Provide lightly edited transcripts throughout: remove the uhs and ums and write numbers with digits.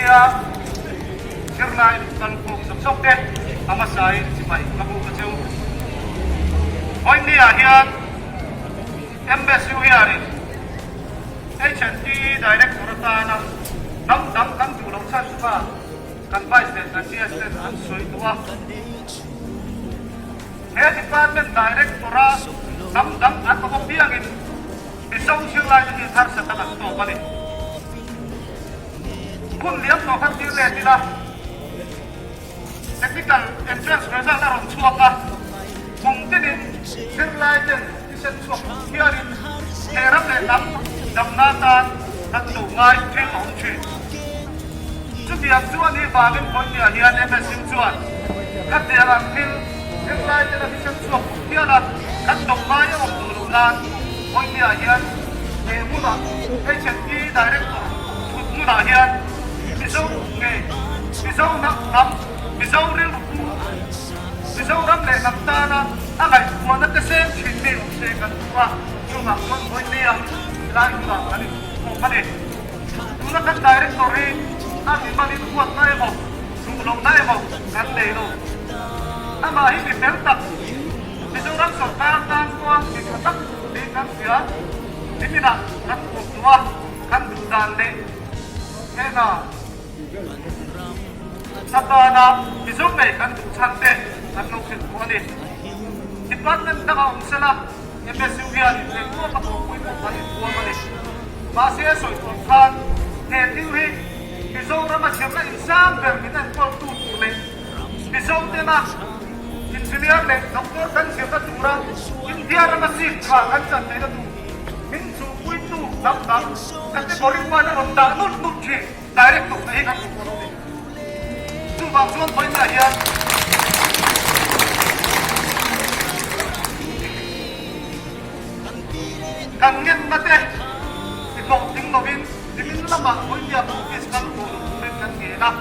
nia zirlai kalkhawm zawk zawk te a hmasain chibai ka buk a cheu. Vawinia hian MSU hianin H&T Director atana hnam dang kan duh loh chhan chu kha kan Vice leh kan CS ten an sawi tawh a. He Department Director-a hnam dang an awm apiangin Mizo zirlaite hi harsat an an tawp a ni. Hun liam tawh khan tir let ila Technical Entrance result a rawn chhuak a, kum tinin zirlaiten thisen chhuak hianin he ram leh hnam damna tan kan lo ngai thil a awm thin. Chutiang chu a nih vangin Vawinia hian MSU chuan khatiang ang thil zirlaiten a thisen chhuak hial a kan dawm ngai a awm duh loh nan Vawinia hian he hmunah HND Director thut hmunah hian Mizo ngei, Mizo hnam, Mizo rilru pu, Mizoram leh hnam tana a ngaihtuahna te seng thin mi awm se kan duh a, chungah chuan Vawinia lai hunah kan inkhawm a ni. Tuna kan Director hi a mimalin huatna emaw, duh lohna emaw kan nei lo. Amah hi mi fel tak, Mizoram sorkar tan pawha mi tha tak niin kan hria. Niminah kan kawm tawh a, kan duh dan leh hena atana Mizo ngei kan duh chhan te kan lo hrilh tawh a ni. Department dangah awm sela, MSU hian intheihtawp a thawhpui pawh kan inhuam a ni. Mahse a sawi tawh khan he thil hi Mizorama zirna insang ber min enkawltu tur leh Mizo tena Engineer leh Doctor kan zirna tura India rama seat tha kan chan theihna tur min chuhpuitu hnam dang category one a rawn dah nulh nulh thin Director te hi kan duh tawh lo a ni. Chuvang chuan vawiinah hian kan ngenna te i hlawhtling lovin nimin lamah vawinia office kal tawh lo turin kan ngen a.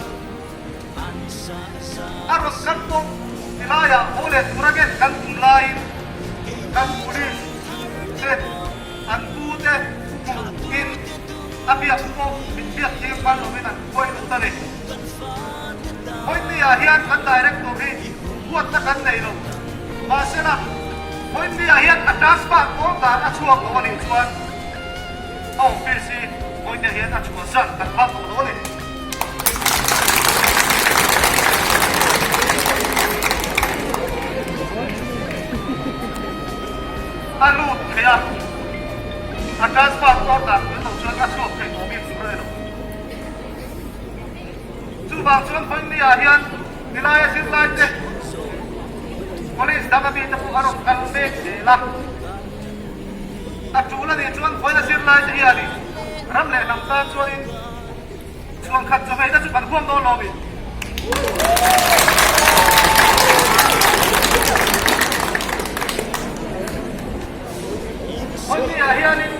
A rawn kal pawh tilaiah haw leh tura ngen kan tum laiin kan police te an pu te hmuhin a biak pawh min biak tir phal lovin an khuai lut a ni. Hawihmeiah hian kan director hi huatna kan nei lo. Mahsela, Hawihmeiah hian a transfer pawl dan a chhuak lo a nih chuan a office hi Hawihmeiah hian a chhuah zan kan phal tawh lo a ni. A lut thei a, a transfer order fel lo chuan a chhuak thei tawh bik chu rei lo. Chuvang chuan Vawinia hian nilaia zirlai te College dang ami te pawh a rawn kal mek zel a. A tul a nih chuan Vawiina zirlai te hianin ram leh hnam tan chuanin chhuan khat chawhmehna chu kan huam dawn lo mi. Vawinia hianin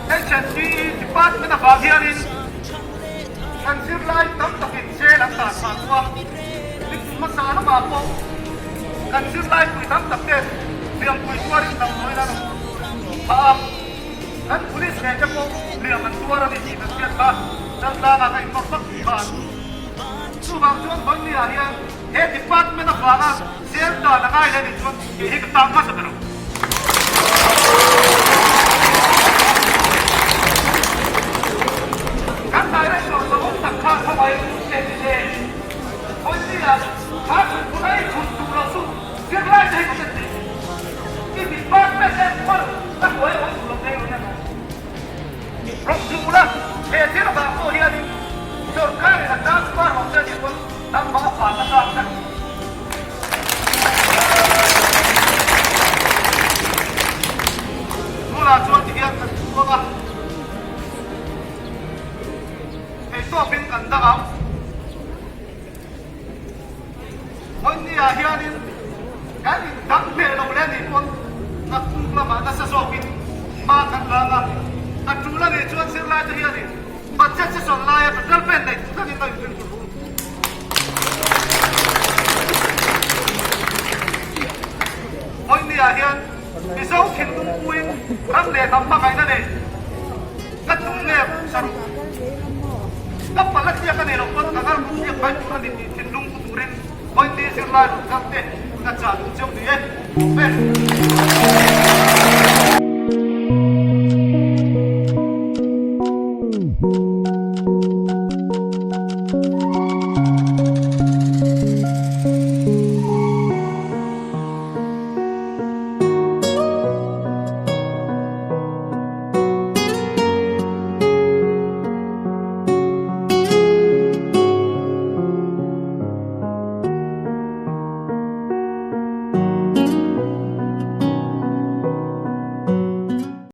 HND Department avang hianin Kan zirlai tam takin jail an tan phah tawh a, mikum hmasa lamah pawh kan zirlai pui tam tak ten hliampui tuarin damdawiin an awm phah a, kan police ngei te pawh hliam an tuar a ni tih kan hriat kha Chaltlangah ka inngawr vak tih kha an Chuvang chuan Vawinia hian he department avanga jail tan a ngai leh nih chuan kei hi ka tang hmasa ber ang. Kan director zawng tak kha khawngaih che ti se, Vawinia kha chhunpun a inchhun duh lo chu zirlai te hi ka hre thei. I department enkawl ka hnuai a awm duh lo phei lo hian rawn duh la, he thil avang pawh hianin sorkarin a transfer lo che anih pawn nangmah a fah nasa ang ka ti. Tunah chuan tihian kan chhuak a, theihtawpin kan dang ang. Hawihniah hianin kan indang hneh lo leh nih pawn naktuk lamah nasa zawkin hma kan lang a, a tul a nih chuan zirlaite hianin budget session laia petrol pen nei tur thlengin a inring tur u. Hawihniah hian Mizo thinlung puin ram leh hnam hmangaihna nei ka tum nge saruh ka pal a tia. ziak a nei loh pawn ka ngal kut ziak mai tur a ni tih thinlung pu turin vawiin ni zirlai rawn kal te ka chah duh cheu ni e. Amen.